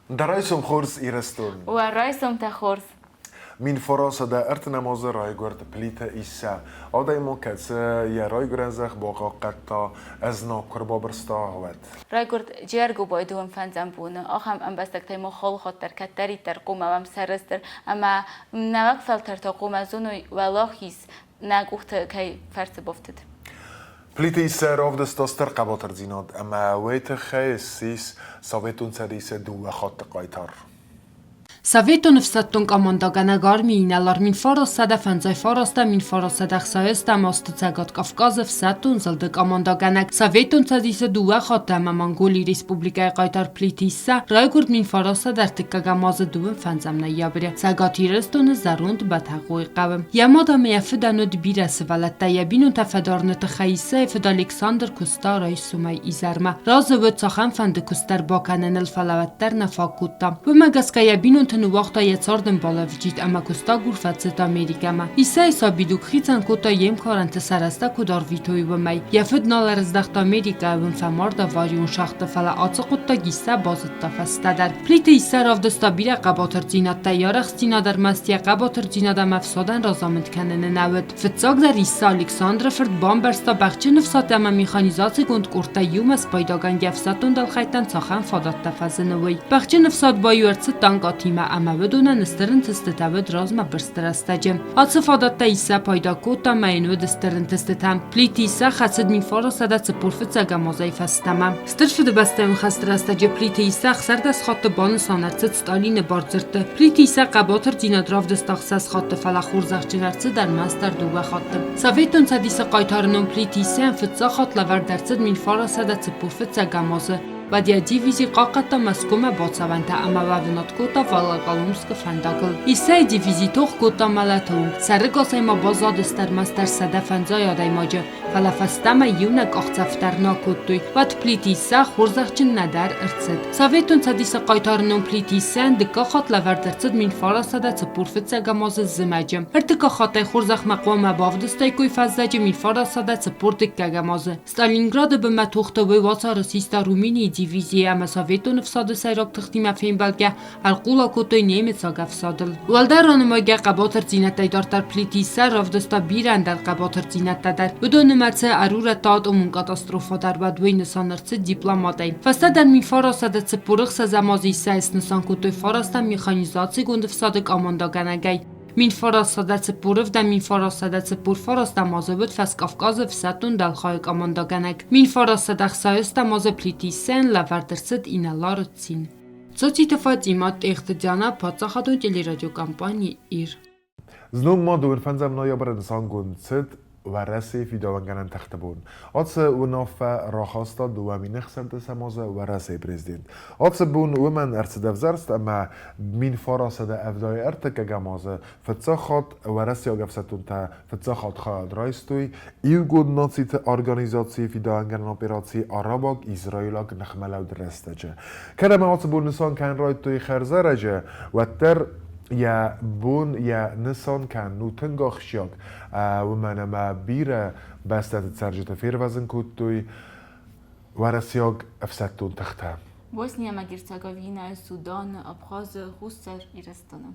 Дӕ райсом хорз, Ирыстон! Уӕ райсомтӕ хорз! 1930 азы райгуырд Плиты Иссӕ. Адӕймаг, кӕцы йӕ райгуырӕн зӕхх бахъахъхъӕдта, ӕзнаг куы рбабырста, уӕд. Райгуырд Джиаргобайы дыууын фӕндзӕм боны. Ахӕм ӕмбӕстӕгтӕй ма халыхатт дӕр кӕддӕриддӕр хъуамӕ уӕм сӕрыстыр ӕмӕ нӕуӕг фӕлтӕртӕ хъуамӕ зоной уӕлахиз нӕ къухты кӕй фӕрцы бафтыд. Плиты Иссӕ равдыста стыр хъӕбатырдзинад ӕмӕ уый тыххӕй ссис Советон Цӕдисы дыууӕ хатты хъайтар. Советон ӕфсӕддон командӕгӕнӕг армийы инӕлар 1959 1960 азты Цӕгат Кавказы ӕфсӕддон зылды командӕгӕнӕг Советон Цӕдисы дыууӕ хатты ӕмӕ Монголийы Республикӕйы хъайтар Плиты Иссӕ райгуырд 1931 азы дыууын фӕндзӕм ноябры Цӕгат Ирыстоны зӕронд Бӕтӕхъойы хъӕуы. Йӕ мад ӕмӕ йӕ фыдӕн уыд бирӕ сывӕллӕттӕ, йӕ бинонтӕ фӕдарыны тыххӕй Иссӕйы фыд Александр куыста райсомӕй изӕрмӕ. Разы уыд цахӕмфӕнды куыст дӕр бакӕныныл, фӕлӕ уӕддӕр нӕ фаг кодта. Уымӕ гӕсгӕ йӕ бинонты ныууагъта йӕ цардӕмбалы ӕвджид ӕмӕ куыстагур фӕцыд Америкӕмӕ. Иссӕйы сабидуг хицӕн кодта йе мкарӕнты сӕ рӕстӕг куыд арвитой, уымӕй. Йӕ фыд нал ӕрыздӕхт Америкӕйӕ, уым фӕмард аварион шахты, фӕлӕ ацы хъуыддаг Иссӕ базыдта фӕстӕдӕр. Плиты Иссӕ равдыста бирӕ хъӕбатырдзинӕдтӕ, йӕ арӕхстдзинад ӕрмӕст йӕ хъӕбатырдзинад ӕмӕ ӕфсадӕн разамынд кӕныны нӕ уыд. Фыццагдӕр Иссӕ Александры фырт бамбӕрста бӕхджын ӕфсад ӕмӕ механизацигонд къордтӕ иумӕ спайдагӕнгӕ ӕфсӕддон дӕлхӕйттӕн цахӕм фадӕттӕ фӕзыны, уый. Бӕхджын ӕфсад баиу ӕрцыд танкъатимӕ ӕмӕ уыдонӕн стыр ӕнтыстытӕ уыд размӕ бырсты рӕстӕджы. Ацы фадӕттӕ Иссӕ пайда кодта ӕмӕ йын уыд стыр ӕнтыстытӕ. Плиты Иссӕ хӕцыд 1945 азӕй фӕстӕмӕ. Стыр Фыдыбӕстӕйон хӕсты рӕстӕджы Плиты Иссӕ 16 хатты банысан ӕрцыд Сталины бардзырдты. Плиты Иссӕ хъӕбатырдзинад равдыста ӕхсӕз хатты, фӕлӕ хорзӕхджын ӕрцыд ӕрмӕстдӕр дыууӕ хатты. Советон Цӕдисы хъайтары ном Плиты Иссӕйӕн фыццаг хатт лӕвӕрд ӕрцыд 1945 азы. Уӕд йӕ дивизи хъахъхъӕдта Мӕскуымӕ бацӕуӕнтӕ ӕмӕ уӕвынад кодта Волоколамскы фӕндагыл. Иссӕйы дивизи тох кодта мӕлӕты онг. Сӕрыгасӕй ма баззадысты ӕрмӕстдӕр 150 адӕймаджы. Фӕлӕ фӕстӕмӕ иунӕг къахдзӕф дӕр нӕ кодтой. Уӕд Плиты Иссӕ хорзӕхджын нӕдӕр ӕрцыд. Советон Цӕдисы хъайтары ном Плиты Иссӕйӕн дыккаг хатт лӕвӕрд ӕрцыд 1945 азы зымӕджы. Ӕртыккаг хаттӕй хорзӕхмӕ хъуамӕ бавдыстаиккой фӕззӕджы 1942 азы. Сталинграды бынмӕ тохты уый уацары систа Румынийы дивизийы ӕмӕ Советон ӕфсады сӕйраг тыхтимӕ фембӕлгӕ ӕрхъула кодтой немыцаг ӕфсадыл. Уӕлдӕр ранымайгӕ хъӕбатырдзинӕдтӕй дарддӕр Плиты Иссӕ равдыста бирӕ ӕндӕр хъӕбатырдзинӕдтӕ дӕр. Уыдон нымӕцы ӕрурӕдта атомон катастрофӕ дӕр, уӕд уый нысан ӕрцыд дипломатӕй. Фӕстӕдӕр 1946 азы Иссӕйы снысан кодтой фарастӕм механизацигонд ӕфсады къамандӕгӕнӕгӕй. 1940 1944 азы уыд Фӕскавказы ӕфсӕддон дӕлхайы командӕгӕнӕг. 1960 азы Плиты Иссӕйӕн лӕвӕрд ӕрцыд инӕлары цин. Цоциты Фатимӕ, Тъехты Диана, паддзахадон телерадиокомпани «Ир». Знон ма дыууын фӕндзӕм ноябры нысангонд цыд Уӕрӕсейы фидауӕнгӕнӕн тыхты бон. Ацы уынаффӕ рахаста 2016 азы Уӕрӕсейы президент. Ацы бон уымӕн ӕрцыд ӕвзӕрст ӕмӕ 1973 азы фыццаг хатт уӕрӕсейаг ӕфсӕддонтӕ фыццаг хатт хайад райстой Иугонд Нациты Организацийы фидауӕнгӕнӕн операци арабаг-израилаг ныхмӕлӕуды рӕстӕджы. Кӕд ӕмӕ ацы бон нысан кӕнын райдыдтой хӕрзӕрӕджы, уӕддӕр йӕ бон йӕ нысан кӕнын у тынг ахсджиаг, уымӕн ӕмӕ бирӕ бӕстӕты цӕрджыты фервӕзын кодтой уӕрӕсейаг ӕфсӕддон тыхтӕ. Босни ӕмӕ Герцеговинӕйы, Суданы, Абхазы, Хуссар Ирыстоны.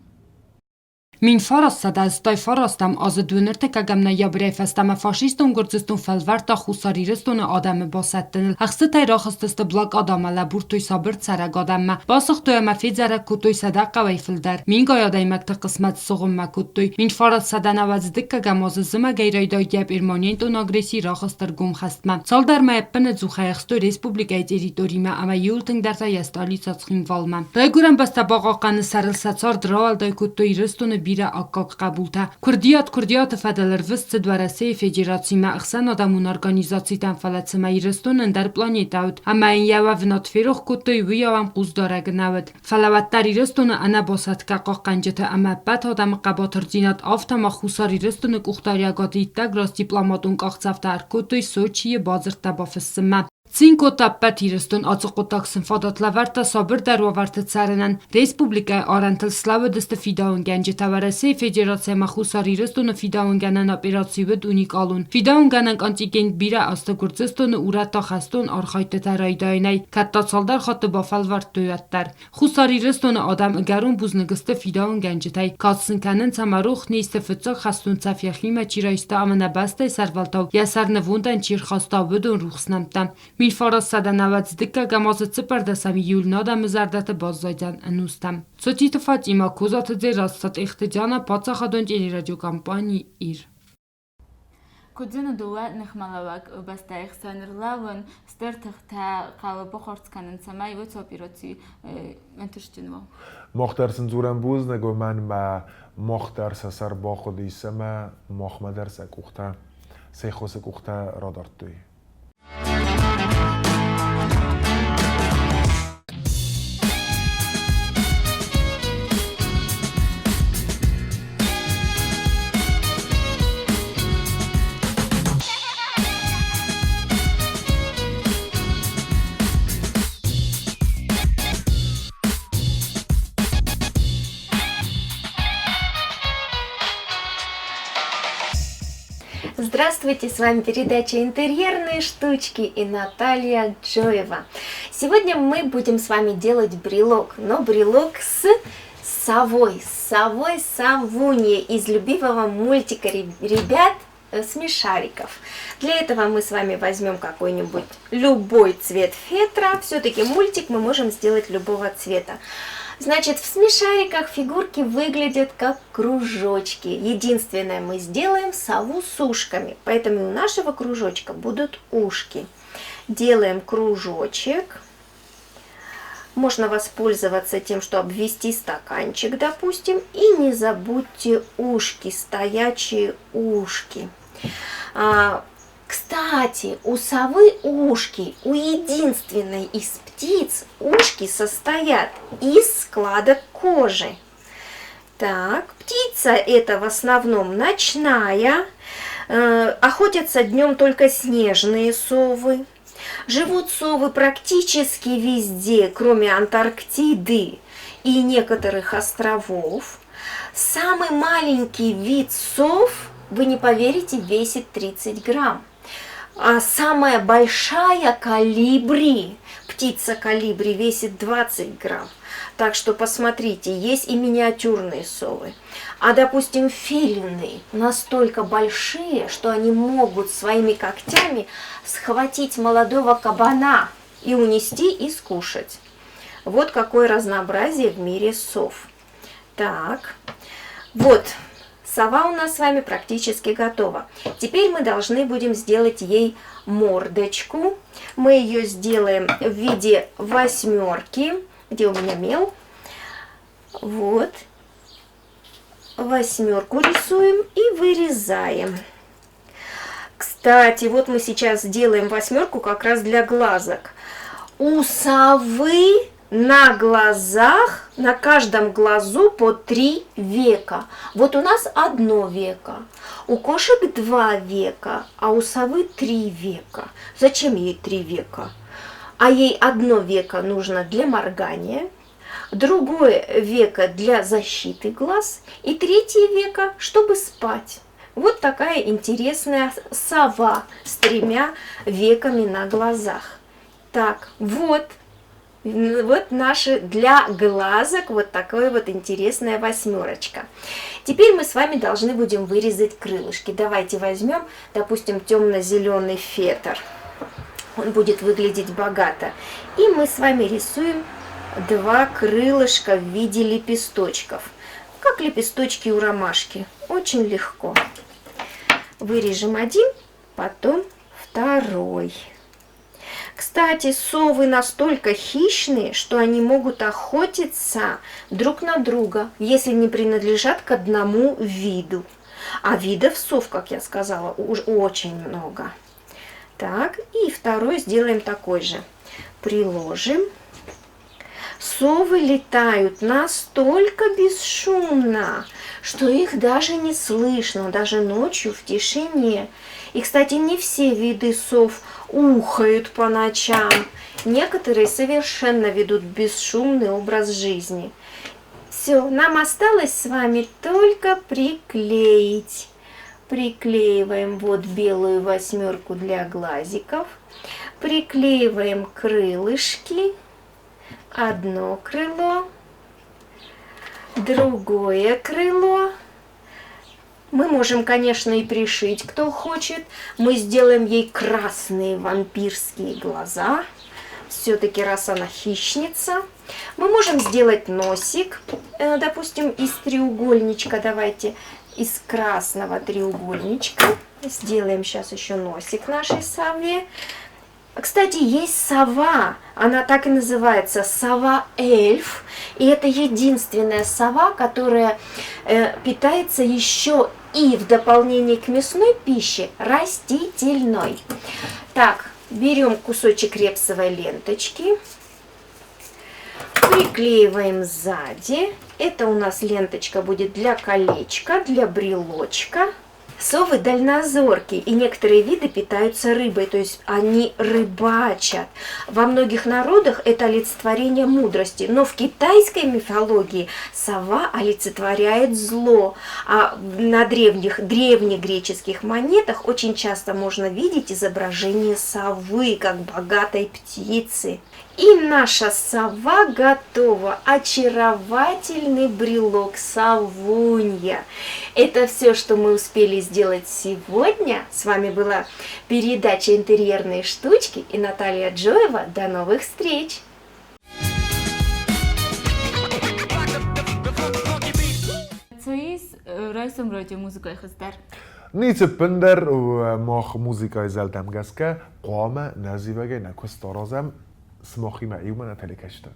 1989 азы дунертыккӕгӕм ноябрӕй фӕстӕмӕ фашистон Гуырдзыстон фӕлвӕрдта Хуссар Ирыстоны адӕмы басӕттыныл. Ӕхстытӕй рахызтысты блокадӕмӕ, лӕбурдтой сабыр цӕрӕг адӕммӕ, басыгътой ӕмӕ федзӕрӕг кодтой сӕдӕ хъӕуӕй фылдӕр. Мингай адӕймӕгты хъысмӕт сзыгъуыммӕ кодтой. 1999 азы зымӕгӕй райдайгӕ перманентон агресси рахызт ӕргом хӕстмӕ. Цалдӕр мӕй ӕппынӕдзухӕй ӕхстой республикӕйы территоримӕ ӕмӕ иууыл тынгдӕр та йӕ столицӕ Цхинвалмӕ. Райгуырӕн бӕстӕ бахъахъхъӕны сӕрыл сӕ цард рауӕлдай кодтой Ирыстоны бирӕ аккаг хъӕбултӕ. Куырдиат куырдиаты фӕдыл ӕрвыст цыд Уӕрӕсейы Федерацимӕ ӕхсӕнадӕмон организацитӕм, фӕлӕ цымӕ Ирыстон ӕндӕр планетӕ уыд ӕмӕ йын йӕ уӕвынад ферох кодтой, уыйау ӕм хъусдарӕг нӕ уыд. Фӕлӕ уӕддӕр Ирыстоны ӕнӕбасӕтгӕ хъахъхъӕнджыты ӕмӕ ӕппӕт адӕмы хъӕбатырдзинад афтӕ ма Хуссар Ирыстоны къухдариӕгады иттӕг раст дипломатон къахдзӕфтӕ ӕркодтой Сочийы бадзырдтӕ бафыссынмӕ. Цин кодта ӕппӕт Ирыстон, ацы хъуыддаг сын фадат лӕвӕрдта сабырдӕр уавӕрты цӕрынӕн. Республикӕйы арӕнтыл слӕууыдысты фидауынгӕнджытӕ Уӕрӕсейы Федераци ӕмӕ Хуссар Ирыстоны фидауынгӕнӕн операци уыд уникалон. Фидауынгӕнӕн контингент бирӕ азты Гуырдзыстоны урӕдта хӕстон архайдтытӕ райдайынӕй, кӕд та цалдӕр хатты бафӕлвӕрдтой, уӕддӕр. Хуссар Ирыстоны адӕм ӕгӕрон бузныг сты фидауынгӕнджытӕй, кад сын кӕнынц ӕмӕ рох не сты фыццаг хӕстон цӕф йӕхимӕ чи райста ӕмӕ нӕ бӕстӕйы сӕрвӕлтау йӕ сӕр нывондӕн чи рхаста, уыдон рухс нӕмттӕ. 1990 дыккӕгӕм азы цыппӕрдӕсӕм июль нӕ адӕмы зӕрдӕты баззайдзӕн ӕнустӕм. Цотиты Фатимӕ, Козаты Дзерассӕ, Тъехты Диана, паддзахадон телерадиокомпани «Ир». Куыдзыны дыууӕ ныхмӕлӕууӕг бӕстӕйы хсӕн ӕрлӕууын, стыр тыхтӕ хъӕуы бахардз кӕнын, цӕмӕй уыцы операци ӕнтыстджын уа. Мах дӕр сын дзурӕм бузныг, уымӕн ӕмӕ мах дӕр сӕ сӕр бахъуыдис ӕмӕ махмӕ дӕр сӕ къухтӕ, се ххуысы къухтӕ радардтой. Здравствуйте, с вами передача «Интерьерные штучки» и Наталья Джоева. Сегодня мы будем с вами делать брелок, но брелок с совой, совой совуньей из любимого мультика ребят смешариков. Для этого мы с вами возьмем какой-нибудь любой цвет фетра. Все-таки мультик мы можем сделать любого цвета. Значит, в смешариках фигурки выглядят как кружочки. Единственное, мы сделаем сову с ушками, поэтому у нашего кружочка будут ушки. Делаем кружочек. Можно воспользоваться тем, что обвести стаканчик, допустим, и не забудьте ушки, стоячие ушки. Кстати, у совы ушки, у единственной из птиц ушки состоят из складок кожи. Так, птица это в основном ночная, охотятся днем только снежные совы. Живут совы практически везде, кроме Антарктиды и некоторых островов. Самый маленький вид сов, вы не поверите, весит 30 грамм. А самая большая колибри, птица колибри, весит 20 грамм. Так что посмотрите, есть и миниатюрные совы. А, допустим, филины настолько большие, что они могут своими когтями схватить молодого кабана и унести и скушать. Вот какое разнообразие в мире сов. Так, вот, сова у нас с вами практически готова. Теперь мы должны будем сделать ей мордочку. Мы ее сделаем в виде восьмерки. Где у меня мел? Вот. Восьмерку рисуем и вырезаем. Кстати, вот мы сейчас делаем восьмерку как раз для глазок. У совы на глазах, на каждом глазу по 3 века. Вот у нас одно веко, у кошек 2 века, а у совы 3 века. Зачем ей 3 века? А ей одно веко нужно для моргания, другое веко для защиты глаз и третье веко, чтобы спать. Вот такая интересная сова с 3 веками на глазах. Так, вот наши для глазок вот такая вот интересная восьмерочка. Теперь мы с вами должны будем вырезать крылышки. Давайте возьмем, допустим, темно-зеленый фетр. Он будет выглядеть богато. И мы с вами рисуем 2 крылышка в виде лепесточков. Как лепесточки у ромашки. Очень легко. Вырежем один, потом второй. Кстати, совы настолько хищные, что они могут охотиться друг на друга, если не принадлежат к одному виду. А видов сов, как я сказала, уж очень много. Так, и второй сделаем такой же. Приложим. Совы летают настолько бесшумно, что их даже не слышно, даже ночью в тишине. И, кстати, не все виды сов ухают по ночам, некоторые совершенно ведут бесшумный образ жизни. Все, нам осталось с вами только приклеить. Приклеиваем вот белую восьмерку для глазиков. Приклеиваем крылышки. Одно крыло, другое крыло. Мы можем, конечно, и пришить, кто хочет. Мы сделаем ей красные вампирские глаза. Все-таки раз она хищница. Мы можем сделать носик, допустим, из треугольничка. Давайте из красного треугольничка. Сделаем сейчас еще носик нашей сове. Кстати, есть сова, она так и называется, сова-эльф. И это единственная сова, которая питается еще и в дополнение к мясной пище растительной. Так, берем кусочек репсовой ленточки, приклеиваем сзади. Это у нас ленточка будет для колечка, для брелочка. Совы дальнозоркие, и некоторые виды питаются рыбой, то есть они рыбачат. Во многих народах это олицетворение мудрости, но в китайской мифологии сова олицетворяет зло. А на древнегреческих монетах очень часто можно видеть изображение совы, как богатой птицы. И наша сова готова. Очаровательный брелок совунья. Это все, что мы успели сделать сегодня. С вами была передача «Интерьерные штучки» и Наталья Джоева. До новых встреч! Цы ис райсом радио музыкайы хуыздӕр? Ницы ӕппындӕр мах музыкайы зӕлтӕм гӕсгӕ хъуамӕ нӕзивӕгӕй нӕ куыст аразӕм сымахимӕ иумӕ нӕ телекӕсджытӕ.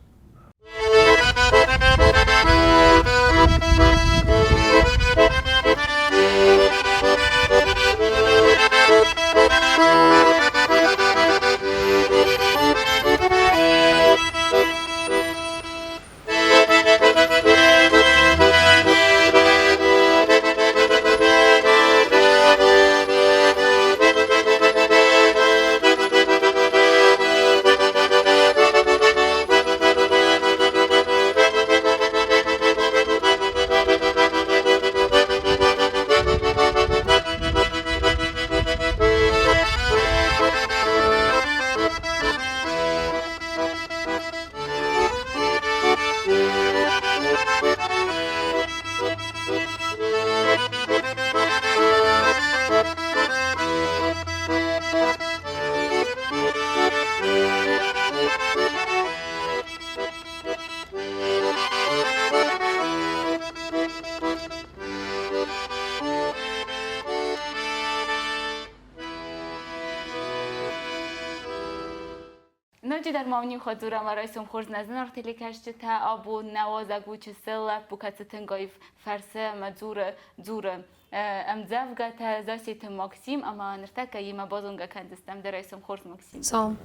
Ноджыдӕр ма уын иу хатт дзурӕм райсом хорз нӕ зынаргъ телекӕсджытӕ, абон нӕ уазӕг у чысыл лӕппу, кӕцы тынг аив фӕрсы ӕмӕ дзуры, дзуры ӕмдзӕвгӕтӕ Засеты Максим ӕмӕ ныртӕккӕ йемӕ базонгӕ кӕндзыстӕм дӕ райсом хорз, Максим. Салам.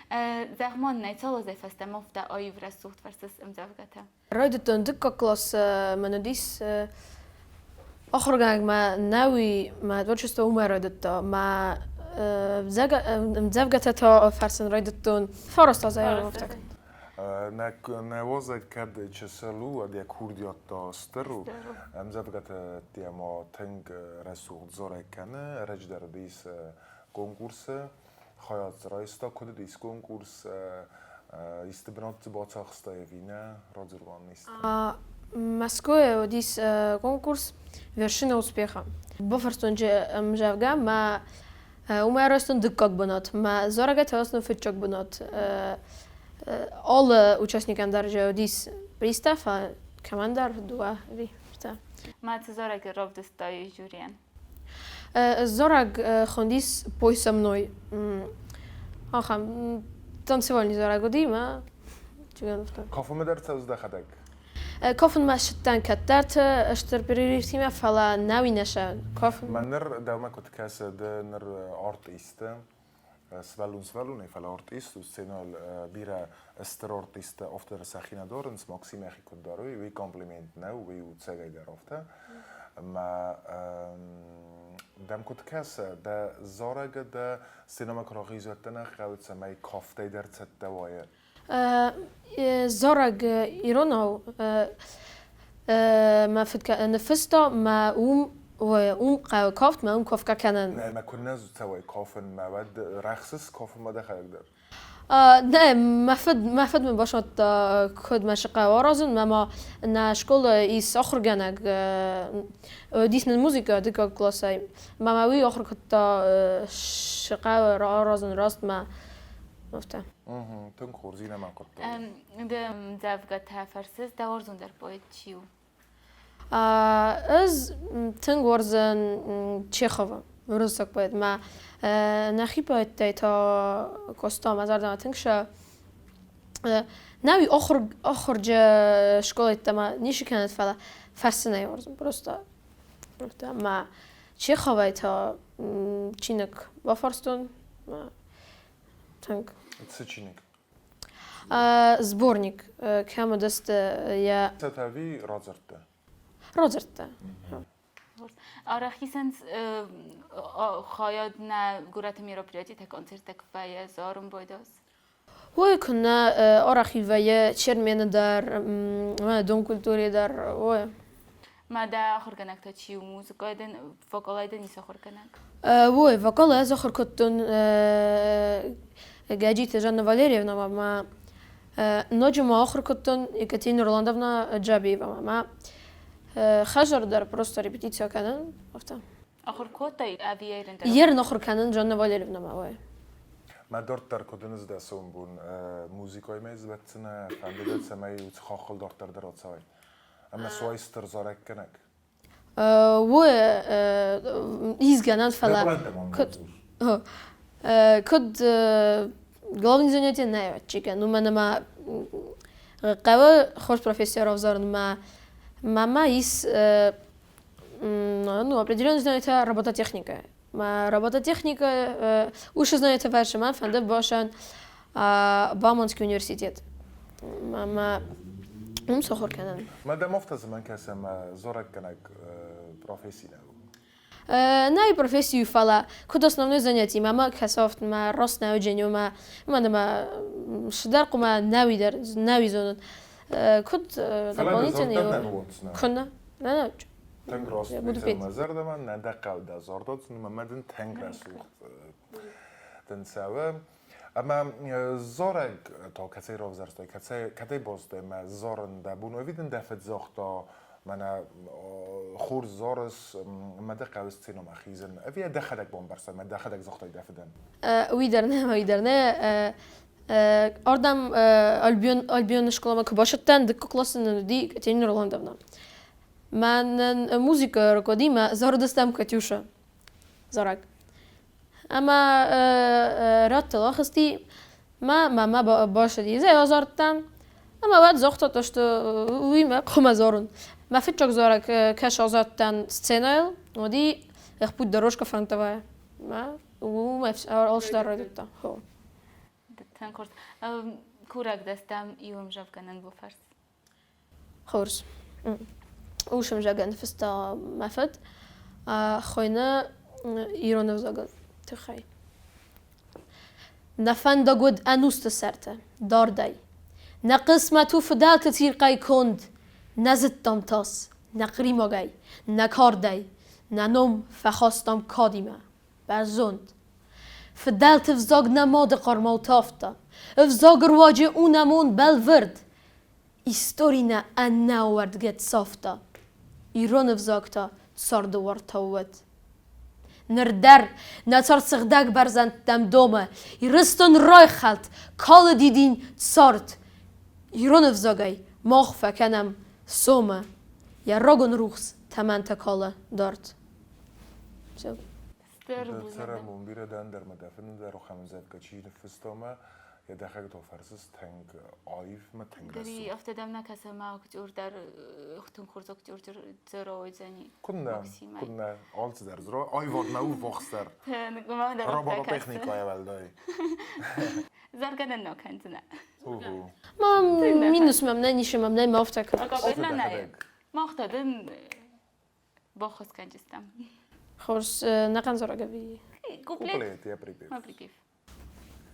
Зӕгъ-ма нын, цал азӕй фӕстӕмӕ афтӕ аив рӕсугъд фӕрсыс ӕмдзӕвгӕтӕ? Райдыдтон дыккаг классы мӕн уыдис ахуыргӕнӕг мӕ нӕуи мӕ творчество уымӕй райдыдта. Мӕ ӕмдзӕвгӕтӕ та фӕрсын райдыдтон фараст азӕй афтӕ. Нӕ уазӕг кӕд чысыл у, уӕд йӕ курдиат та стыр у. Ӕмдзӕвгӕты тема тынг рӕсугъд зарӕг кӕны. Ӕрӕджы дӕр уыдис конкурсы хайад дзы райста. Куыд уыдис конкурс? Исты бынат дзы бацахста ӕви нӕ? Радзурган исты. Мӕскуыйы уыдис конкурс «Вершина успеха». Бафарстон ӕмзӕвгӕ мӕ уымӕй райстон дыккаг бынат. Мӕ зарӕгӕй та райстон фыццаг бынат. Алы участникӕн дӕр уыдис призтӕ, фӕлӕ кӕмӕндӕр дыууӕ ӕви ӕртӕ. Ма цы зарӕг равдыстай жюрийӕн? Зарӕг хуындис «Пой со мной». Ахӕм танцевальный зарӕг уыди мӕ Кафынмӕ дӕр цӕуыс дӕхӕдӕг? Кафынмӕ ссыдтӕн кӕддӕрты стыр перерывтимӕ, фӕлӕ нӕуи нӕ сӕ кафын. Мӕн ныр дӕумӕ куыд кӕсы, ды ныр артисты. Сывӕллон сывӕллонӕй, фӕлӕ артист у, сценӕйыл бирӕ стыр артисттӕ афтӕ дӕр сӕхи нӕ дарынц, Максим йӕхи куыд дары, уый комплимент нӕу, уый у цӕгӕйдӕр афтӕ. Ӕмӕ дӕм куыд кӕсы, дӕ зарӕг дӕ сценӕмӕ куы рахизӕттӕ нӕ хъӕуы, цӕмӕй кафтӕй дӕр цӕттӕ уайы? Зарӕг иронау мӕ фыд ныффыста, мӕ уым уым хъӕуы кафт, мӕ уым кафгӕ кӕнын. Нӕ, мӕ куыннӕ цӕуай кафынмӕ, уӕд рӕхсыс кафынмӕ дӕхӕдӕг дӕр? Нӕ, мӕ фыд мын басатта, куыд мӕ цы хъӕуы аразын, мӕ ма нӕ скъолайы ис ахуыргӕнӕг, уыдис нын музыкӕ дыккаг классӕй. Мӕ мӕ уый ахуыр кодта, цы хъӕуы аразын раст мӕ афтӕ. Тынг хорз инӕмӕ хъуыддаг. Ды ӕмдзӕвгӕтӕ фӕрсыс, дӕ уарзондӕр поэт чи у? Ӕз тынг уарзын Чеховы, уырыссаг поэт. Мӕ нӕхи поэттӕй та Къоста мӕ зӕрдӕмӕ тынг сӕ Нӕуи ахуырджы скъолайы ницы кӕнӕт, фӕлӕ фӕрсынӕй уарзын просто. Мӕ Чеховӕй та чиныг бафарстон. Тынг. Цы чиныг? Сборник, кӕм уыдысты йӕ... Ӕви радзырдтӕ? Радзырдтӕ. Арӕх исынц хайад нӕ горӕты мероприятитӕ, концерттӕ куы вӕййы, зарын байдас? Ой, куыннӕ арӕх вӕййы Чермены дӕр, Дом культурӕйы дӕр, ой. Ма дӕ ахуыргӕнӕг та чи у? Музыкӕйы дын, вокалӕй дын ис ахуыргӕнӕг? Ой, вокал ӕз ахуыр кодтон Гӕджиты Жанна Валерьевнӕмӕ ма ноджы ма ахуыр кодтон Екатерина Роландовна Джабиевамӕ. Ма хӕзар дӕр просто репетиция кӕнын, афтӕ. Ахуыр кодтай ӕви ерын дӕр? Ерын ахуыр кӕнын Жанна Валерьевнӕмӕ, ой. Мӕ дарддӕр куыд ныздӕсӕуын бон музыкӕимӕ избӕтдзынӕ, фӕнды дӕ, цӕмӕй уыцы хаххыл дарддӕр дӕр ацӕуай? Ӕмӕ суай стыр зарӕггӕнӕг? Уой изгӕнӕн, фӕлӕ куыд главный занятие нӕ ӕвӕццӕгӕн, уымӕн ӕмӕ хъӕуы хорз профессия равзарынмӕ мӕмӕ ис ну, определенные знания робототехника. Робототехника ушы знанията фӕрсы мӕн фӕнды башан Бауманский университет. Мӕ уым сахуыр кӕнын. Мадам афтӕ цӕмӕн кӕсы ӕмӕ зарӕггӕнӕг професси нӕ у? Нӕй профессию, фӕлӕ куыд основной занятие мӕ кӕсофт мӕ рост нӕ уджени мӕ мӕ мӕ шыдӕр хъуымӕ нӕуи дӕр нӕуи зонын. Куыд дополнительный куыннӕ? Нӕ нӕ Тынг раст мӕ зӕрдӕмӕ нӕ дӕ хъӕу дӕ зӕрдӕ мӕ дын тынг рӕсугъд дын цӕуы. Ӕмӕ зарӕг та кӕцӕй равзӕрстай, кӕцӕй базыдтай мӕ зарын дӕ бон ӕви дын дӕ фыд загъта, мӕнӕ хорз зарыс, мӕ дӕ хъӕуы сценӕмӕ хизын, ӕви дӕхӕдӕг бамбӕрстай, мӕ дӕхӕдӕг загътай дӕ фыдӕн? Уый дӕр нӕ, уый дӕр нӕ. Ардӕм Альбионы скъоламӕ куы бацыдтӕн, дыккаг классы нын уыди Екатерина Роландовна. Мӕнӕн музыкӕ ракодимӕ зарыдыстӕм Катюша зарӕг. Ӕмӕ рӕттыл ахызти, мӕ мамӕ бацыди. Зӕй азардтам. Ӕмӕ уӕд загъта, что уый мӕ хъуамӕ зарын. Мӕ фыццаг зарӕг кӕс азардтӕн сценӕйыл, уыди Эх, путь дорожка фронтовая. Мӕ уымӕ алчидӕр райдыдта. Тынг хорз. Курӕг дӕ стӕм иу ӕмзӕвгӕнӕн бофӕрс. Хорз. Ус ӕвзагӕн фыста мӕ фыд, хойны ирон ӕвзагы тыххӕй. Нӕ фӕндаг уыд ӕнусты сӕрты, дардӕй. Нӕ хъысмӕт у фыдӕлты цирхъӕй конд. Нӕ зыдтам тас, нӕ хъримагӕй, нӕ кардӕй, нӕ ном фӕхастам кадимӕ, бӕрзонд. Фыдӕлты взаг нӕ мады хъармау тавта. Ӕвзагы руаджы у нӕ мон бӕлвырд. Истори нӕ ӕнӕауӕрдгӕ цавта, ирон ӕвзаг та царды уартау уӕд. Ныр дӕр нӕ цард сыгъдӕг бӕрзӕндтӕм домы, Ирыстон райхӕлд, калы дидин цард. Ирон ӕвзагӕй мах фӕкӕнӕм сомы, йӕ рагон рухс тӕмӕнтӕ калы дард. Стыр бузныг. Цӕрӕнбон бирӕ дӕ ӕндӕр мӕ дӕ фыны дӕр ахӕм ӕмдзӕвгӕ чи ныффыста ӕмӕ. Йӕ дӕхӕг то фӕрсыс тынг аив мӕ тынг Гри, афтӕ дӕм нӕ кӕсы, ӕмӕ актер дӕр тынг хорз актер зӕроидзӕни. Куыннӕ, куыннӕ, алцыдӕр зро, аивадмӕ у ввахсдӕр. Робототехникӕйӕ уӕлдай. Заргӕ нӕ кӕндзынӕ. Ма минус мӕм нӕ, ницы мӕм нӕ, ма афтӕ кӕныс. Мах та дын баххуыс кӕнджыстӕм. Хорз, нӕхъӕн зарӕг ӕви? Куплет. Куплет, йӕ припев. Ма припев.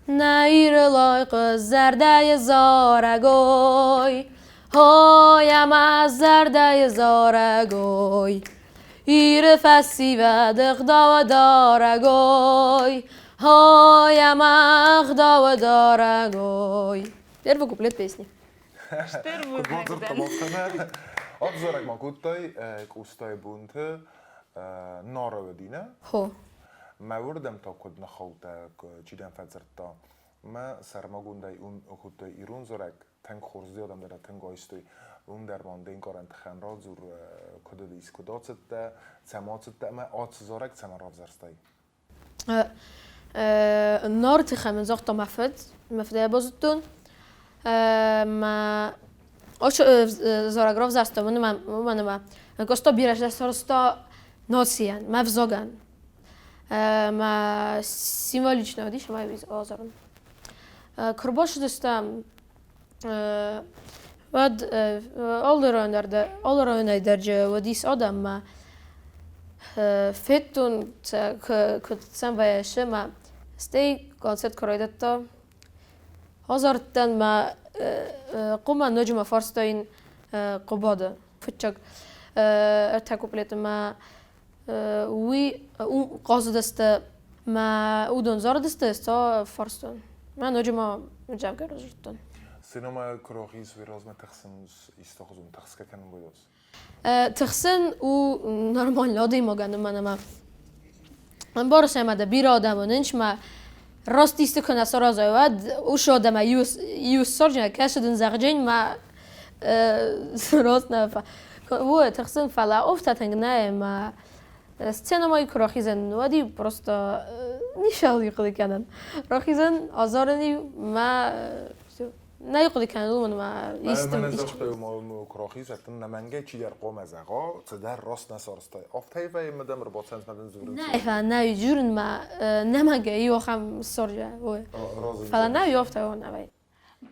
Нӕ Иры лайхъы зӕрдӕйы зарӕгой, Ой, ӕмӕ зӕрдӕйы зарӕгой. Иры фӕсивӕды гъдауы дарӕгой, Ой, ӕмӕ ӕгъдауы дарӕгой. Первый куплет песни. Стыр Куыд бадзырдта бафтӕнӕ? Ӕвзарӕг ма кодтай Къостайы бонты Нары уыди, нӕ? Хо. Мӕ уырдӕм та куыд ныххаудтӕ, чи дӕм фӕдзырдта? Мӕ сӕрмагондӕй уым кодтой ирон зарӕг, тынг хорз адӕм дӕр тынг айстой. Уым дӕр ма де нкъарӕнты хӕн радзур, куыд уыдис, куыд ацыдтӕ, цӕмӕ ацыдтӕ ӕмӕ ацы зарӕг цӕмӕн равзӕрстай? Нарты хӕмӕн загъта мӕ фыд, мӕ фыдӕй базыдтон. Мӕ зарӕг равзӕрстон, уымӕн ӕмӕ Къоста бирӕ сарӕзта нацийӕн, мӕ взагӕн. Мӕ символично уыдис ӕмӕ азарын. Куы рбацыдыстӕм, уӕд алы районӕй дӕр уыдис адӕм ӕмӕ федтон, куыд сӕм вӕййы ӕмӕ стӕй концерт куы райдыдта, азарыдтӕн мӕ хъуымӕ ноджы мӕ фарстаин Хъуыбады. Фыццаг ӕртӕ куплеты мӕ уый хъазыдысты мӕ уыдон зарыдысты, ӕз та фарстон. Мӕ ноджы ма мдзӕвгӕ разырдтон. Сценӕмӕ куы рахиз, уый размӕ тыхсын исты хуызон тыхсгӕ кӕнын байдос? Тыхсын у нормально адӕймагӕн, уымӕн ӕмӕ ӕмбарыс ӕмӕ дӕ бирӕ адӕм уынынц мӕ раст исты куы нӕ саразай, уӕд уыцы адӕмӕй иу ссарджын, кӕсы дын зӕгъджын мӕ раст нӕ Уой, тыхсын, фӕлӕ афтӕ тынг нӕ ӕмӕ сценӕмӕ куы рахизӕн, уӕд-иу просто ницӕуыл хъуыды кӕнын. Рахизӕн, азарын-иу мӕ нӕ хъуыды кӕнын, уымӕн ӕмӕ исты... Мӕнӕ загътай, куы рахизӕттӕн, нӕмӕнгӕй чидӕр хъуамӕ зӕгъа, цыдӕр раст нӕ сарӕзтай. Афтӕ вӕййы дӕм ӕрбацӕуынц мӕ дын дзурынц. Нӕ, нӕ дзурын мӕ нӕмӕнгӕй иу ахӕм ссаргӕ, ой. Фӕлӕ нӕ иу афтӕ нӕ вӕййы.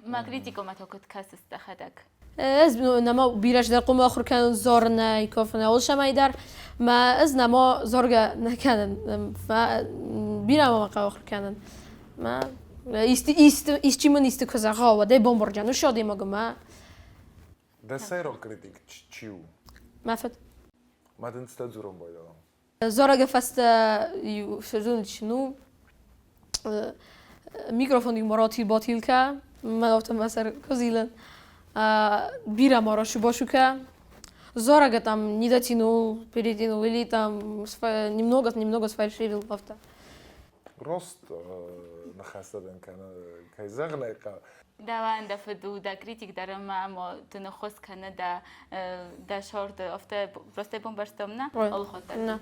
Ма критикомӕ та куыд кӕсыс дӕхӕдӕг? Ӕз нӕма бирӕ цыдӕр хъуамӕ ахуыр кӕнын зарынӕй, кафынӕй, алцӕмӕй дӕр. Мӕ ӕз нӕма заргӕ нӕ кӕнын. Бирӕ ма хъӕуы ахуыр кӕнын. Мӕ исты, исты, исчи мын исты куы зӕгъа, уӕд ӕй бамбардзӕн уыцы адӕймагы мӕ. Дӕ сӕйраг критик чи у? Мӕ фыд. Мӕ дын цытӕ дзурын байдайа? Зарӕгы фӕстӕ иу сезон ну микрофон иу ратил-батил кӕ, мӕн афтӕ мӕ сӕр куы бирӕ ма рашу-башу кӕ. Зарӕгы там не дотянул, перетянул или там немного, немного сфальшивил афтӕ. Рост ныхӕстӕ дын кӕны, кӕй зӕгъын ӕй хъӕуы. Дӕуӕн дӕ фыд у дӕ критик дӕр ӕмӕ ӕмӕ дын ӕххуыс кӕны дӕ дӕ сорды афтӕ просто бамбӕрстам нӕ алыхатт дӕр.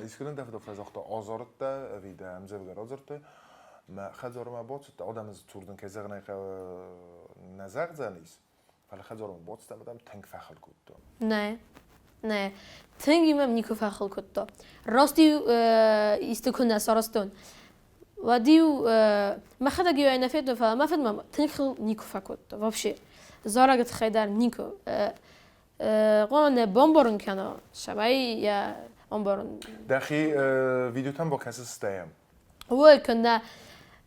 Искуы дын дӕ фыд афтӕ загъта, азарыдтӕ ӕви дӕ ӕмдзӕвгӕ радзырдтай, мӕ хӕдзармӕ бацыдтӕ, адӕмы цур дын кӕй зӕгъын ӕй хъӕуы нӕ зӕгъдзӕнис, фӕлӕ хӕдзармӕ бацыдтӕ ӕмӕ дӕм тынг фӕхыл кодта. Нӕ, нӕ, тынг мӕм никуы фӕхыл кодта. Раст-иу исты куы нӕ сарӕзтон, уӕд-иу мӕхӕдӕг-иу ӕй нӕ федтон, фӕлӕ мӕ фыд мӕм тынг хыл никуы фӕкодта вообще. Зарӕгы тыххӕй дӕр никуы. Хъуамӕ нӕ бамбарын кӕна, цӕмӕй йӕ ӕмбарын. Дӕхи видеотӕм бакӕсыс дӕм? Ой, куыннӕ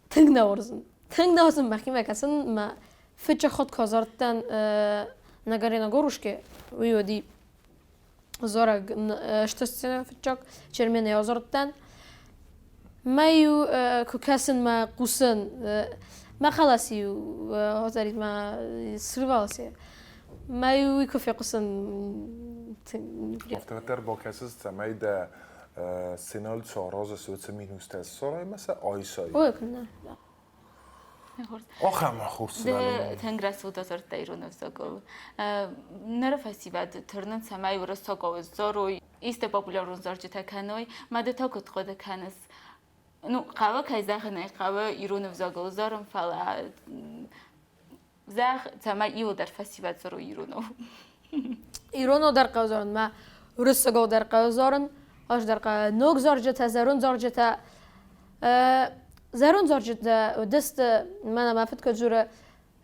тынг нӕ уарзын. Тынг нӕ уарзын мӕхимӕ кӕсын. Мӕ фыццаг хатт куы азардтӕн на горе на горушке, уый уыди зарӕг сты сценӕ фыццаг, Черменӕй азардтӕн. Мӕ-иу куы кӕсын, мӕ хъусын, мӕ хъӕлӕс-иу азарид, мӕ срывалась. Мӕ-иу уый куы фехъусын. Афтӕ дӕр бакӕсыс, цӕмӕй дӕ сценӕйыл цы аразыс, уыцы минустӕ ссарай ӕмӕ сӕ айсай. Ой, куыннӕ. Ахӕм хорз Ды тынг рӕсугъд азардта ирон ӕвзагыл. Ныры фӕсивӕд тырнынц, цӕмӕй уырыссагау сдзурой, исты популярон зарджытӕ кӕной. Ма ды та куыд хъуыды кӕныс? Ну, хъӕуы, кӕй зӕгъын ӕй хъӕуы, ирон ӕвзагыл зарын, фӕлӕ зӕгъ, цӕмӕй иуылдӕр фӕсивӕд дзурой иронау. Иронау дӕр хъӕуы зарын, мӕ уырыссагау дӕр хъӕуы зарын, ӕз дӕр хъӕуы ног зарджытӕ, зӕронд зарджытӕ. Зӕронд зарджытӕ уыдысты, мӕнӕ мӕ фыд куыд дзуры,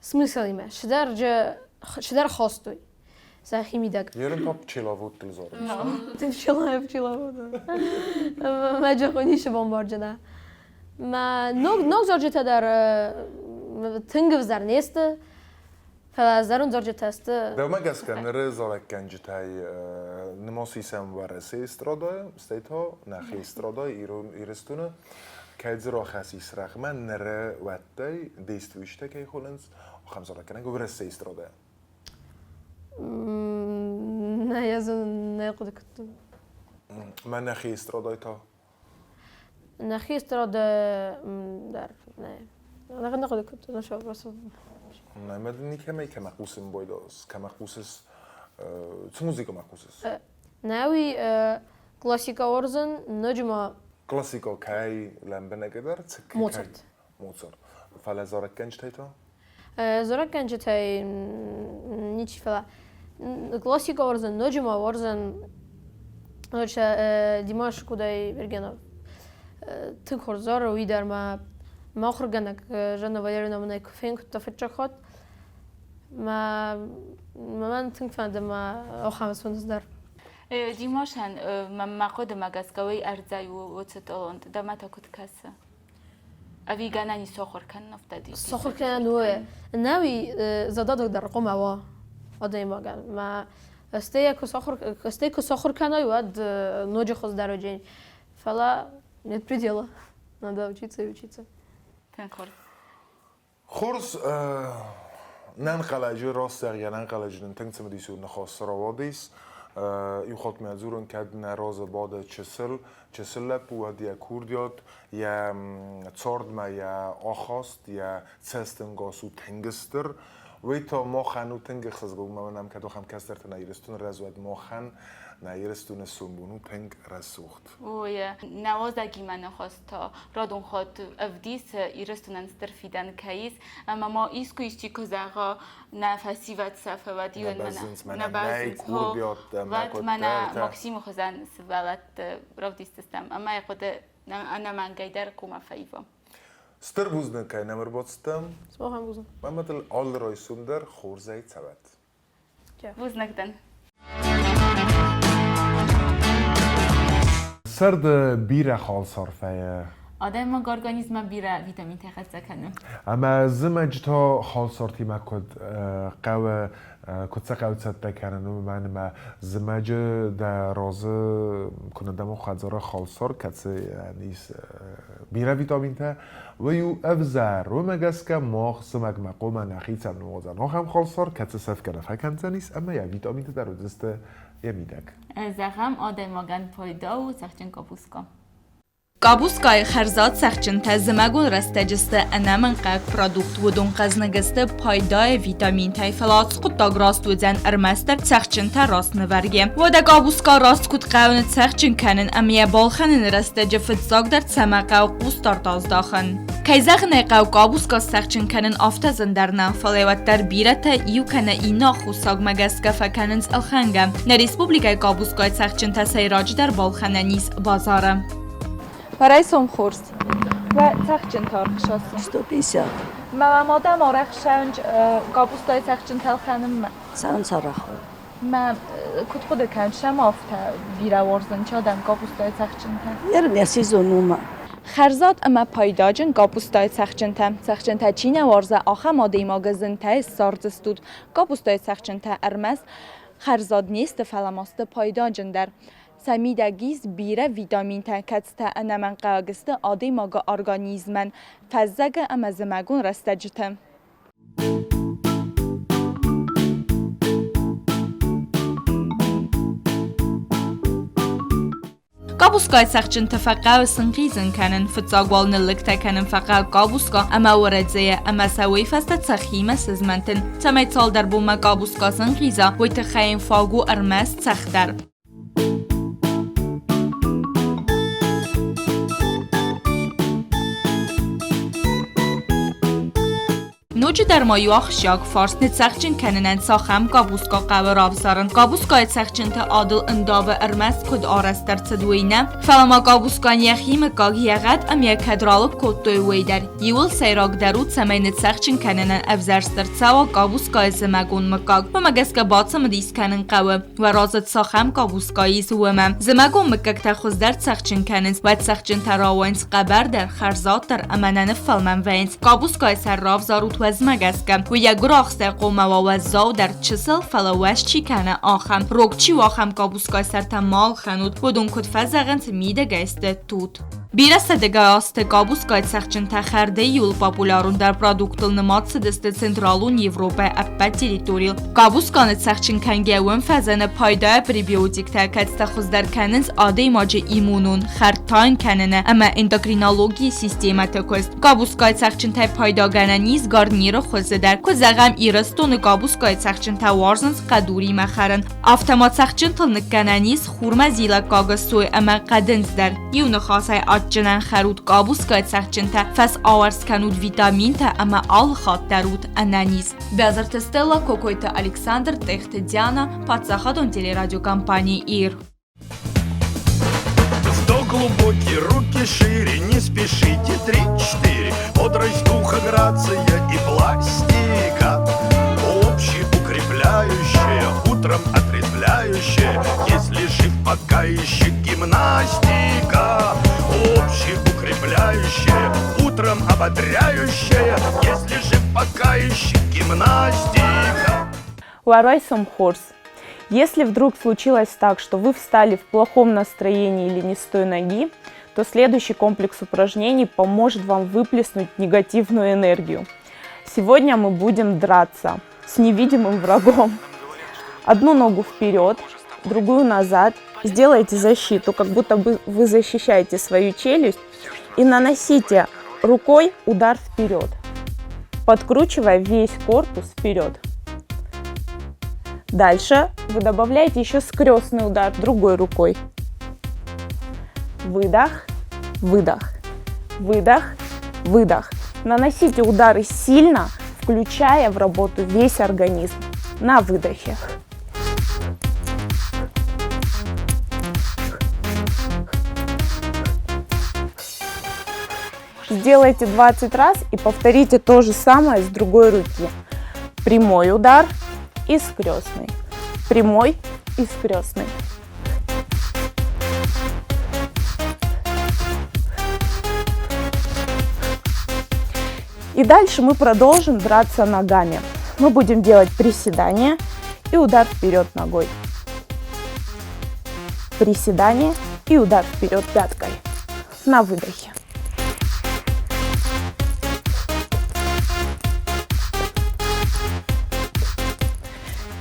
смыслимӕ, цыдӕр хастой сӕхимидӕг. Ерын та пчеловодтыл зарынц. Ты пчеловод. Мӕ джахонисы бомбарджына. Мӕ ног зарджытӕ дӕр тынг ӕвзӕр не сты, фӕлӕ зӕронд зарджытӕ сты. Дӕумӕ гӕсгӕ ныры зарӕггӕнджытӕй нымӕц исӕм Уӕрӕсейы эстрадӕйы, стӕй та нӕхи эстрадӕйы Ирыстоны. Кӕд дзы рахӕссис рӕгъмӕ ныры уӕттӕй, действующтӕ кӕй хонынц, ахӕм зарӕггӕнӕг Уӕрӕсейы эстрадӕйы? Нӕ, ӕз нӕ хъуыды кодтон. Мӕ нӕхи эстрадӕй та? Нӕхи эстрадӕ дӕр нӕ. Нӕ хъуыды кодтон, что просто. Ӕмӕ дын никӕмӕй кӕмӕ хъусын байдас, кӕмӕ хъусыс, цы музыкӕмӕ хъусыс? Нӕуи классика уарзын, ноджы ма Классика кӕй лӕмбынӕгдӕр цы Моцарт. Моцарт. Фӕлӕ зарӕггӕнджытӕй та? Зарӕггӕнджытӕй ничи, фӕлӕ классика уарзын, ноджы ма уарзын Димаш Кудайбергенов. Тынг хорз зары, уый дӕр ма мӕ ахуыргӕнӕг Жанна Валерьевна мын ӕй куы фенкодта фыццаг хатт, мӕ мӕн тынг фӕнды мӕ ахӕм сфӕндыз дӕр. Димашӕн мӕ хъуыдымӕ гӕсгӕ уый ӕрдзӕй у уыцы талант. Дӕмӕ та куыд кӕсы? Ӕви гӕнӕн ис сахуыр кӕнын афтӕ Сахуыр кӕнӕн у. Нӕуи зададӕг дӕр хъуамӕ уа адӕймагӕн. Мӕ стӕй куы сахуыр кӕнай, уӕд ноджы хуыздӕр уыдзӕн. Фӕлӕ нет предела. Надо учиться и учиться. Тынг хорз. Хорз, нӕнхъӕлӕджы раст зӕгъгӕ, нӕнхъӕлӕджы нын тынг цымыдисон ныхас рауадис. Иу хатт мӕ дзурын, кӕд нӕ разы бады чысыл, чысыл лӕппу, уӕд йӕ курдиат, йӕ цардмӕ йӕ ахаст, йӕ цӕстӕнгас у тынг стыр. Уый та махӕн у тынг ӕхсызгон, уымӕн ӕмӕ кӕд ахӕм кӕстӕртӕ нӕ Ирыстоны раз, уӕд махӕн нӕ Ирыстоны сомбон у тынг рӕсугъд. Ой, нӕ уазӕгимӕ ныхас та радон хатт ӕвдисы, Ирыстонӕн стыр фидӕн кӕй ис, ӕмӕ ма искуы исчи куы зӕгъа, нӕ фӕсивӕд сӕфы, уӕд иу нӕ бӕззынц, уӕд мӕнӕ Максимы хуызӕн сывӕллӕтты равдисдзыстӕм, ӕмӕ йӕ хъуыды ӕнӕмӕнгӕй дӕр хъуамӕ фӕива. Стыр бузныг кӕй нӕм ӕрбацыдтӕм. Сымахӕн бузныг. Ӕмӕ дыл алы райсом дӕр хорзӕй цӕуӕд. Бузныг дын. Сӕрды бирӕ халсар фӕйы. Адӕймаг организммӕ бирӕ витаминтӕ хӕццӕ кӕны. Ӕмӕ зымӕджы та халсартимӕ куыд хъӕуы, куыд сӕ хъӕуы цӕттӕ кӕнын, уымӕн ӕмӕ зымӕджы дӕ разы куы нӕ дӕм хӕдзары халсар, кӕцыйӕн ис бирӕ витаминтӕ, уый у ӕвзӕр. Уымӕ гӕсгӕ мах зымӕгмӕ хъуамӕ нӕхицӕн ныууадзӕм ахӕм халсар, кӕцы сӕфгӕ нӕ фӕкӕндзӕнис ӕмӕ йӕ витаминтӕ дӕр уыдзысты йӕ мидӕг. Зӕгъӕм, адӕймагӕн пайда у цӕхджын къабуска. Къабускайы хӕрзад цӕхджынтӕ зымӕгон рӕстӕджы сты ӕнӕмӕнгхъӕуӕг продукт. Уыдон хъӕзныг сты пайдайы витаминтӕй, фӕлӕ ацы хъуыддаг раст уыдзӕн ӕрмӕстдӕр цӕхджынтӕ раст нывӕргӕ. Уӕдӕ къабуска раст куыд хъӕуы ныццӕхджын кӕнын ӕмӕ йӕ балхӕныны рӕстӕджы фыццагдӕр цӕмӕ хъӕуы хъусдард аздахын? Кӕй зӕгъын ӕй хъӕуы, къабуска сцӕхджын кӕнын афтӕ зындӕр нӕ, фӕлӕ уӕддӕр бирӕтӕ иу кӕнӕ иннӕ аххосагмӕ гӕсгӕ фӕкӕнынц ӕлхӕнгӕ. Нӕ республикӕйы къабускайы цӕхджынтӕ сӕйраджыдӕр балхӕнӕн ис базары. Райсом хорз. Уӕ цӕхджынтӕ ӕрхсасы? 150. Мӕ мадӕм арӕх ссӕуынц къабустайы цӕхджынтӕ ӕлхӕнынмӕ. Цӕуынц арӕх. Мӕ куыд хъуыды кӕныс, сӕм афтӕ бирӕ уарзынц адӕм капустӕйы цӕхджынтӕ? Йӕ сезон уымӕ. Хӕрзад ӕмӕ пайдаджын капустӕйы цӕхджынтӕ. Цӕхджынтӕ чи нӕ уарза, ахӕм адӕймагы зынтӕй ссардзыстут. Капустӕйы цӕхджынтӕ ӕрмӕст хӕрзад не сты, фӕлӕ ма сты пайдаджын дӕр. Сӕ мидӕг ис бирӕ витаминтӕ, кӕцытӕ ӕнӕмӕнгхъӕуӕг сты адӕймагы организмӕн фӕззӕгы ӕмӕ зымӕгон рӕстӕджыты. Къабускайы цӕхджынты фӕхъӕуы сынхъизын кӕнын. Фыццаг уал ныллыгтӕ кӕнын фӕхъӕуы къабуска ӕмӕ уӕрӕдзейӕ ӕмӕ сӕ уый фӕстӕ цӕххимӕ сызмӕнтын. Цӕмӕй цалдӕр бонмӕ къабуска сынхъиза, уый тыххӕй йын фаг у ӕрмӕст цӕхх дӕр. Ноджыдӕр ма иу ахсджиаг фарст ныццӕхджын кӕнынӕн цахӕм къабуска хъӕуы равзарын. Къабускайы цӕхджынты адыл ӕндавы ӕрмӕст куыд арӕзт ӕрцыд, уый нӕ, фӕлӕ ма къабускайӕн йӕхи мыггаг, йӕ гъӕд ӕмӕ йӕ кӕд ралыг кодтой, уый дӕр. Иуыл сӕйрагдӕр у, цӕмӕй ныццӕхджын кӕнынӕн ӕвзӕрст ӕрцӕуа къабускайы зымӕгон мыггаг. Уымӕ гӕсгӕ бацымыдис кӕнын хъӕуы, уӕ разы цахӕм къабуска ис, уымӕ. Зымӕгон мыггӕгтӕ хуыздӕр цӕхджын кӕнынц, уӕд цӕхджынтӕ рауайынц хъӕбӕрдӕр, хӕрзаддӕр ӕмӕ нӕ ныффӕлмӕн вӕййынц. Къабускайы сӕр равзарут уӕзмӕ гӕсгӕ. Уый йӕ гуырахстӕй хъуамӕ уа уӕззаудӕр, чысыл, фӕлӕ уӕз чи кӕны, ахӕм. Рог чи у, ахӕм къабускайы сӕртӕ ма ӕлхӕнут. Уыдон куыд фӕзӕгъынц, мидӕгӕй сты тут. Бирӕ сӕдӕгай азты къабускайы цӕхджынтӕ хӕрдӕй иуыл популярондӕр продуктыл нымад цыдысты Централон Европӕйы ӕппӕт территорийыл. Къабусканы цӕхджын кӕнгӕ уым фӕзыны пайдайы пребиотиктӕ, кӕцытӕ хуыздӕр кӕнынц адӕймаджы иммунон, хӕрд тайын кӕныны ӕмӕ эндокринологийы системӕты куыст. Къабускайы цӕхджынтӕй пайдагӕнӕн ис гарниры хуызы дӕр. Куы зӕгъӕм, Ирыстоны къабускайы цӕхджынтӕ уарзынц хъӕдуримӕ хӕрын. Афтӕ ма цӕхджынтыл ныккӕнӕн ис хурмӕ зилӕггагы сой ӕмӕ хъӕдындз дӕр. Иу ныхасӕй адджынӕн хӕрут къабускайы цӕхджынтӕ, фӕсауӕрц кӕнут витаминтӕ ӕмӕ алы хатт дӕр ут ӕнӕниз. Бязырты Стелла, Кокойты Александр, Тъехты Диана, паддзахадон телерадиокомпани «Ир». Вдох глубокий, руки шире, не спешите, три-четыре. Бодрость духа, грация и пластика. Общеукрепляющая, утром отрезвляющая. Если жив, пока еще гимнастика. Общеукрепляющая, утром ободряющая. Если жив, пока еще гимнастика. Уӕ хорз. Если вдруг случилось так, что вы встали в плохом настроении или не с той ноги, то следующий комплекс упражнений поможет вам выплеснуть негативную энергию. Сегодня мы будем драться с невидимым врагом. Одну ногу вперед, другую назад. Сделайте защиту, как будто бы вы защищаете свою челюсть, и наносите рукой удар вперед, подкручивая весь корпус вперед. Дальше вы добавляете еще скрестный удар другой рукой. Выдох, выдох, выдох, выдох. Наносите удары сильно, включая в работу весь организм. На выдохе. Сделайте 20 раз и повторите то же самое с другой руки. Прямой удар и скрестный. Прямой и скрестный. И дальше мы продолжим драться ногами. Мы будем делать приседания и удар вперед ногой. Приседание и удар вперед пяткой. На выдохе.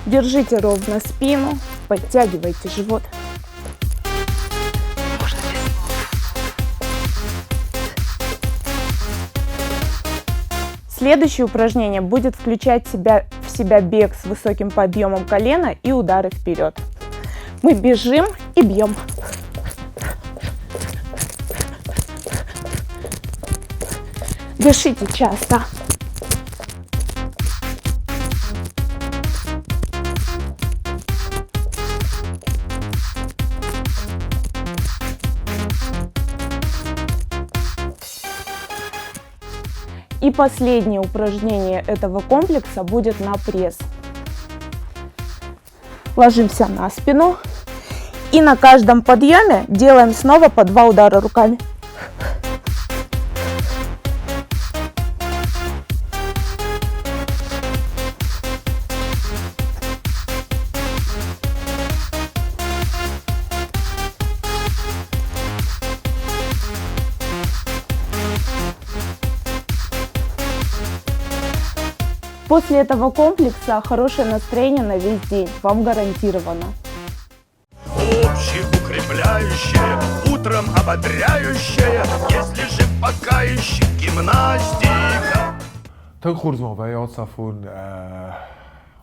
Держите ровно спину, подтягивайте живот. Следующее упражнение будет включать в себя бег с высоким подъемом колена и удары вперед. Мы бежим и бьем. Дышите часто. И последнее упражнение этого комплекса будет на пресс. Ложимся на спину и на каждом подъеме делаем снова по 2 удара руками. После этого комплекса хорошее настроение на весь день вам гарантировано. Общеукрепляющее, утром ободряющее, если жив, пока еще гимнастика. Тынг хорз ма вӕййы ацафон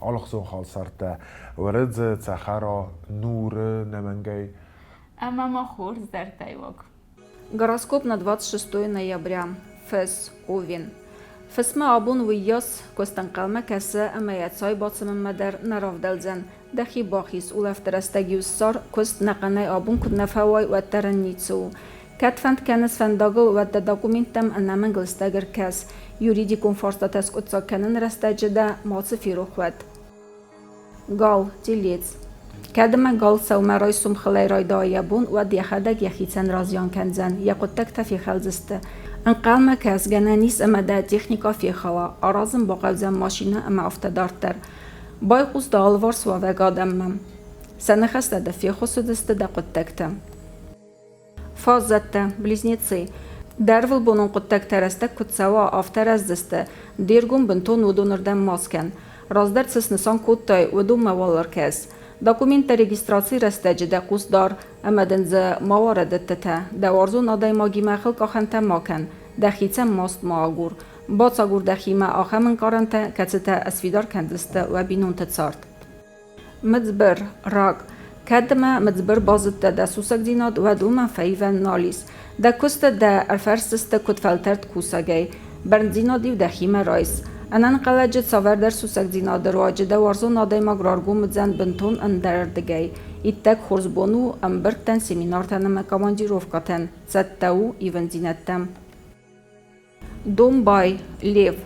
алыхуызон халсӕрттӕ, уӕрыдзы, цӕхӕра, нуры нӕмӕнгӕй. Ӕмӕ ма хорз зӕрдӕйы уаг. Гороскоп на 26 ноября. Фес, Овен. Фысмӕ абон уыйас куыст ӕнхъӕлмӕ кӕсы ӕмӕ йӕ цай бацымынмӕ дӕр нӕ равдӕлдзӕн. Дӕхи бахиз, улӕфты рӕстӕг-иу ссар, куыст нӕхъӕнӕй абон куыд нӕ фӕуай, уӕддӕр ын ницы у. Кӕд фӕнд кӕныс фӕндагыл, уӕд дӕ документтӕм ӕнӕмӕнг лыстӕг ӕркӕс. Юридикон фарстатӕ скъуыддзаг кӕныны рӕстӕджы дӕ мацы ферох уӕд. Гал, телец. Кӕд ӕмӕ гал сӕумӕрайсом хылӕй райдайа йӕ бон, уӕд йӕхӕдӕг йӕхицӕн разиан кӕндзӕн, йӕ хъуыддӕгтӕ фехӕлдзысты. Ӕнхъӕлмӕ кӕс, гӕнӕн ис ӕмӕ дӕ техникӕ фехӕла, аразын бахъӕудзӕн машинӕ ӕмӕ афтӕ дарддӕр. Байхъус дӕ алыварс уӕвӕг адӕммӕ. Сӕ ныхӕстӕ дӕ феххуыс уыдзысты дӕ хъуыддӕгты. Фаззӕттӕ, близнецы, дӕ ӕрвылбонон хъуыддӕгтӕ рӕстӕг куыд цӕуа, афтӕ рӕздзысты, де ргом бынтон уыдонырдӕм ма скӕн. Раздӕр цы снысан кодтай, уыдонмӕ уал ӕркӕс. Документтӕ регистрацийы рӕстӕджы дӕ хъус дар, ӕмӕ дын дзы ма уа рӕдыдтытӕ. Дӕ уарзон адӕймагимӕ хылкъахӕнтӕ ма кӕн, дӕхицӕн маст ма агур. Бацагур дӕхимӕ ахӕм ӕнкъарӕнтӕ, кӕцытӕ ӕсфидар кӕндзысты уӕ бинонты цард. Мыдзбыр, рак. Кӕд ӕмӕ мыдзбыр базыдта дӕ сусӕгдзинад, уӕд уымӕн фӕивӕн нал ис. Дӕ куысты дӕ ӕрфӕрсдзысты куыд фӕлтӕрд кусӕгӕй. Бӕрндзинад-иу дӕхимӕ райс. Ӕнӕнхъӕлӕджы цавӕрдӕр сусӕгдзинады руаджы дӕ уарзон адӕймаг раргом уыдзӕн бынтон ӕндӕрырдыгӕй. Иттӕг хорз бон у ӕмбырдтӕн, семинартӕн ӕмӕ командировкӕтӕн. Цӕттӕ у ивындзинӕдтӕм. Домбай, Лев.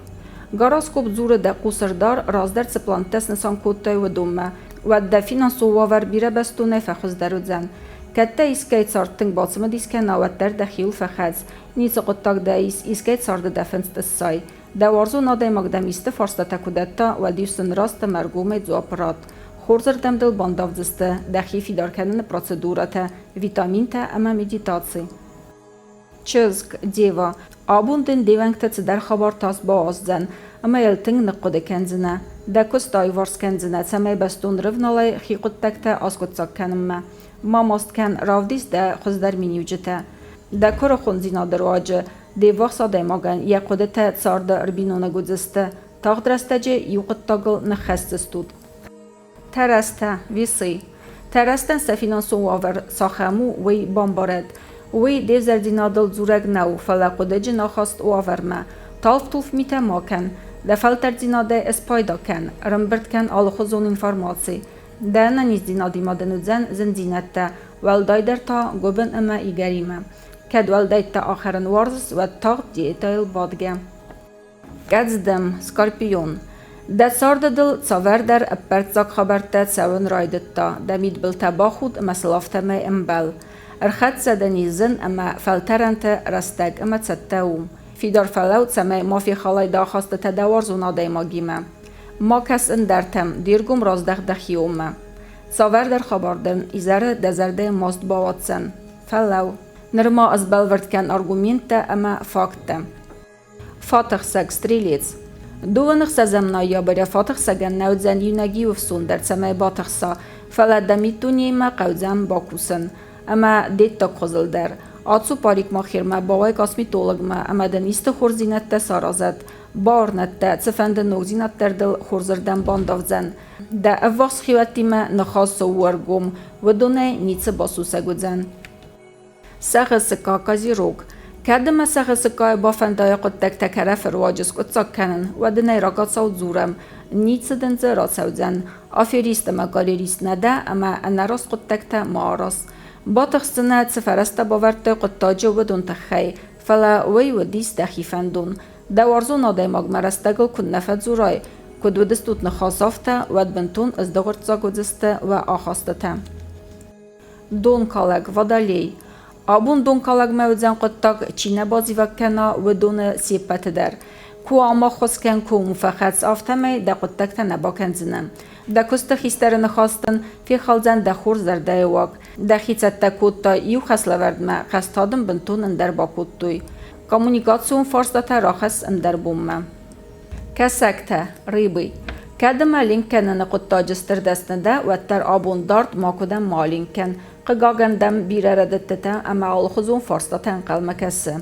Гороскоп дзуры дӕ хъусӕрдар, раздӕр цы плӕнттӕ снысан кодтай, уыдонмӕ. Уӕд дӕ финансон уавӕр бирӕ бӕстонӕй фӕхуыздӕр уыдзӕн. Кӕд дӕ искӕй цард тынг бацымыдис кӕна, уӕддӕр дӕхиуыл фӕхӕц. Ницы хъуыддаг дӕ ис, искӕй царды дӕ фындз тъыссай. Дӕ уарзон адӕймаг дӕм исты фарстатӕ куы дӕтта, уӕд-иу сын раст ӕмӕ ӕргомӕй дзуапп ратт. Хорзырдӕм дыл бандавдзысты дӕхи фидар кӕныны процедурӕтӕ, витаминтӕ ӕмӕ медитаци. Чызг, Дева, абон дын де уӕнгтӕ цыдӕр хабар тас бауадздзӕн, ӕмӕ йыл тынг ныхъхъуыды кӕндзынӕ. Дӕ куыст аиуварс кӕндзынӕ, цӕмӕй бӕстон рывналай хи хъуыддӕгтӕ аскъуыддзаг кӕнынмӕ. Ма маст кӕн, равдис дӕ хуыздӕр миниуджытӕ. Дӕ куырыхондзинады руаджы де ввахс адӕймагӕн йӕ хъуыдытӕ царды ӕрбиноныг уыдзысты. Тагъд рӕстӕджы иу хъуыддагыл ныххӕсдзыстут. Тӕрӕзтӕ, весы. Тӕрӕзтӕн сӕ финансон уавӕр цахӕм у, уый бамбарӕд. Уый де взӕрдзинадыл дзурӕг нӕу, фӕлӕ хъуыдыджын ахаст уавӕрмӕ. Талф-тулф митӕ ма кӕн. Дӕ фӕлтӕрддзинадӕй спайда кӕн, ӕрӕмбырд кӕн алыхуызон информаци. Дӕ ӕнӕниздзинадимӕ дын уыдзӕн зындзинӕдтӕ, уӕлдайдӕр та гуыбын ӕмӕ игӕримӕ. Кӕд уӕлдӕйттӕ ахӕрын уарзыс, уӕд тагъд диетӕйыл бадгӕ. Кӕдздӕм, Скорпион. Дӕ царды дыл цавӕрдӕр ӕппӕрццаг хабӕрттӕ цӕуын райдыдта, дӕ мидбылтӕ бахуд ӕмӕ сыл афтӕмӕй ӕмбӕл. Ӕрхӕццӕ дӕ низын ӕмӕ фӕлтӕрӕнты рӕстӕг ӕмӕ цӕттӕ у. Фидар фӕлӕуу, цӕмӕй ма фехалай дӕ ахастытӕ дӕ уарзон адӕймагимӕ. Ма кӕс ӕндӕртӕм, де ргом раздӕх дӕхионмӕ. Цавӕрдӕр хабар дын изӕры дӕ зӕрдӕйы маст бауадздзӕн. Фӕлӕуу. Нырма ӕз бӕлвырд кӕн аргументтӕ ӕмӕ факттӕ. Фатӕхсӕг, стрелец. Дыууын ӕхсӕзӕм ноябры фатӕхсӕгӕн нӕ уыдзӕн иунӕг иу ӕфсон дӕр, цӕмӕй батыхса, фӕлӕ дӕ миддунеимӕ хъӕудзӕн бакусын. Ӕмӕ де ддаг хуызыл дӕр. Ацу парикмахермӕ, бауай косметологмӕ ӕмӕ дын исты хорздзинӕдтӕ саразӕд. Бауырнӕд дӕ, цыфӕнды ногдзинад дӕр дыл хорзырдӕм бандавдзӕн. Дӕ ӕввахс хиуӕттимӕ ныхасы у ӕргом, уыдонӕй ницы басусӕг уыдзӕн. Сӕгъы сыкъа козерог. Кӕд ӕмӕ сӕгъы сыкъайы бафӕндайы хъуыддӕгтӕ кӕрӕфы руаджы скъуыддзаг кӕнын, уӕд ын ӕй рагацау дзурӕм, ницы дын дзы рацӕудзӕн. Аферист ӕмӕ галерист нӕ дӕ ӕмӕ ӕнӕраст хъуыддӕгтӕ ма араз. Батыхсдзынӕ, цы фӕрӕзтӕ бавӕрдтай хъуыддаджы, уыдон тыххӕй, фӕлӕ уый уыдис дӕхи фӕндон. Дӕ уарзон адӕймагмӕ рӕстӕгыл куы нӕ фӕдзурай, куыд уыдыстут ныхас афтӕ, уӕд бынтон ыздыгъуырццаг уыдзысты уӕ ахастытӕ. Донкалӕг, водолей. Абон донкалӕгмӕ уыдзӕн хъуыддаг, чи нӕ базивӕг кӕна, уыдоны се ппӕты дӕр. Куы амаххуыс кӕн, куы уым фӕхӕц, афтӕмӕй дӕ хъуыддӕгтӕ нӕ бакӕндзынӕ. Дӕ куысты хистӕры ныхас дын фехалдзӕн дӕ хорз зӕрдӕйы уаг. Дӕхи цӕттӕ кодтай иу хӕслӕвӕрдмӕ, хӕс та дын бынтон ӕндӕр бакодтой. Коммуникацион фарстатӕ рахӕсс ӕндӕр бонмӕ. Кӕсӕгтӕ, рыбы. Кӕд ӕмӕ ленк кӕныны хъуыддаджы стыр дӕсны дӕ, уӕддӕр абон дард макуыдӕм ма ленк кӕн. Хъыгагӕн дӕм бирӕ рӕдыдтытӕ ӕмӕ алыхуызон фарстатӕ ӕнхъӕлмӕ кӕсы.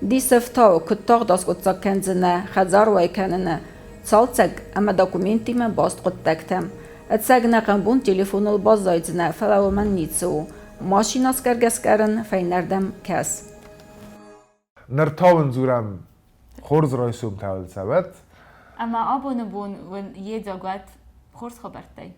Дисы ӕфтауы, куыд тагъд аскъуыддзаг кӕндзынӕ хӕдзар уӕй кӕныны, цалцӕг ӕмӕ документтимӕ баст хъуыддӕгтӕ. Ӕцӕг ӕнӕхъӕн бон телефоныл баззайдзынӕ, фӕлӕ уымӕн ницы у. Машинӕ скъӕргӕ-скъӕрын фӕйнӕрдӕм кӕс. Ныр та уын дзурӕм. Хорз райсомтӕ уыл цӕуӕд. Ӕмӕ абоны бон уын йедзаг уӕд хорз хабӕрттӕй.